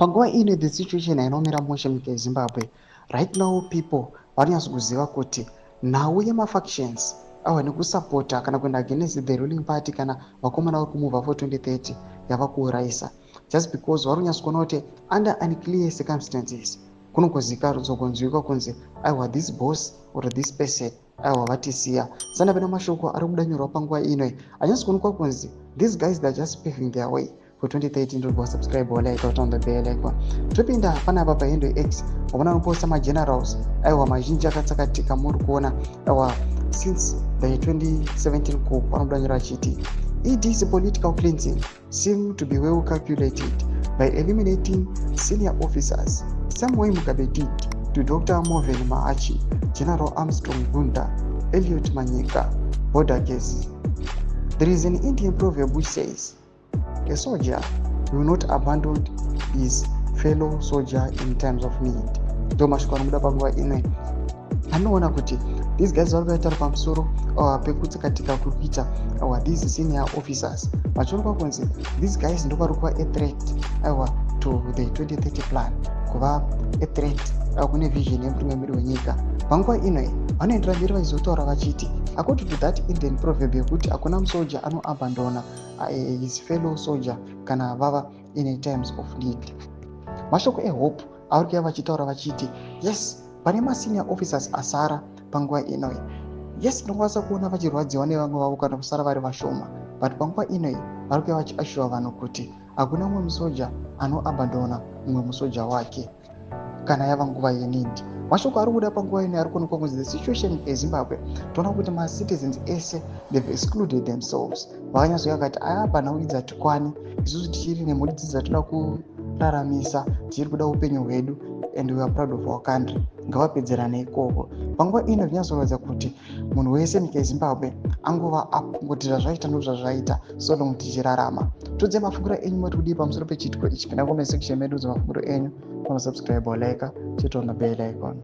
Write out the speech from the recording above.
Panguva ino, the situation hainomira mushe munyika yeZimbabwe right now. People vanonyatso kuziva kuti nhau yemafactions awa nekusapota kana kuenda against the ruling party, kana vakomana vari kumuvha for 2030, yava kuurayisa, just because vari kunyatso kuona kuti under unclear circumstances kunongozikanzwa kunzi aiwa, this boss or this person, aiwa, vatisiya. Sandapena mashoko ari kubuda nyorwa panguva ino anyatso kuonekwa kunzi these guys, they are just paving their way for 2030. Ndobva subscribe, walike, turn on the bell icon. Topinda panapa pahandle X, wabona noposta magenerals, aiwa, mazhinji akatsakatika. Muri kuona, aiwa, since the 2017 coup, vanobuda nyora achiti ED's political cleansing seem to be well calculated by eliminating senior officers, same way Mugabe did to Dr Moven Mahachi, General Armstrong Gunda, Elliot Manyika, Border Gezi. There is an Indian proverb which says a soldier will not abandon his fellow soldier in times of need. Ndo mashoko anobuda panguva ino. Anoona kuti these guys vari kuitaura pamusoro pekutsakatika kuri kuita these senior officers, vachionekwa kunzi these guys ndo vari kuva a threat, aiwa, to the 2030 plan, kuva a threat kune vision yemutungamiri wenyika. Panguva ino vanoendera mberi vachizotaura vachiti, according to that Indian proverb yekuti hakuna musoja anoabandona his fellow soldier kana vava in times of need. Mashoko ehope avari kuya vachitaura vachiti, yes, pane masenior officers asara panguva inoi. Yes, tinokwanisa kuona vachirwadziwa nevamwe vavo kana kusara vari vashoma, but panguva inoi vari kuya vachiassure vanhu kuti hakuna mumwe musoja anoabandona mumwe musoja wake kana yava nguva yeneed. Mashoko ari kuda panguva ino ari kuonekwa kunzi the situation eZimbabwe, toona kuti macitizens ese, they've excluded themselves. Vakanyatsoya vakati aya, panhau idzi hatikwani isusu, tichiri nemhuri dzidzi dzatoda kuraramisa, tichiri kuda upenyu hwedu and we are proud of our country. Ngavapedzerane ikoko. Panguva ino zvinyatsoratidza kuti munhu wese munyika yeZimbabwe angova up, kungoti zvazvaita ndozvazvaita, so long tichirarama. Tudze mafungiro enyu, mati kudii pamusoro pechiitiko ichi? Pinda comment section medu, udze mafungiro enyu. Panosubscribe, like, chitoona bell icon.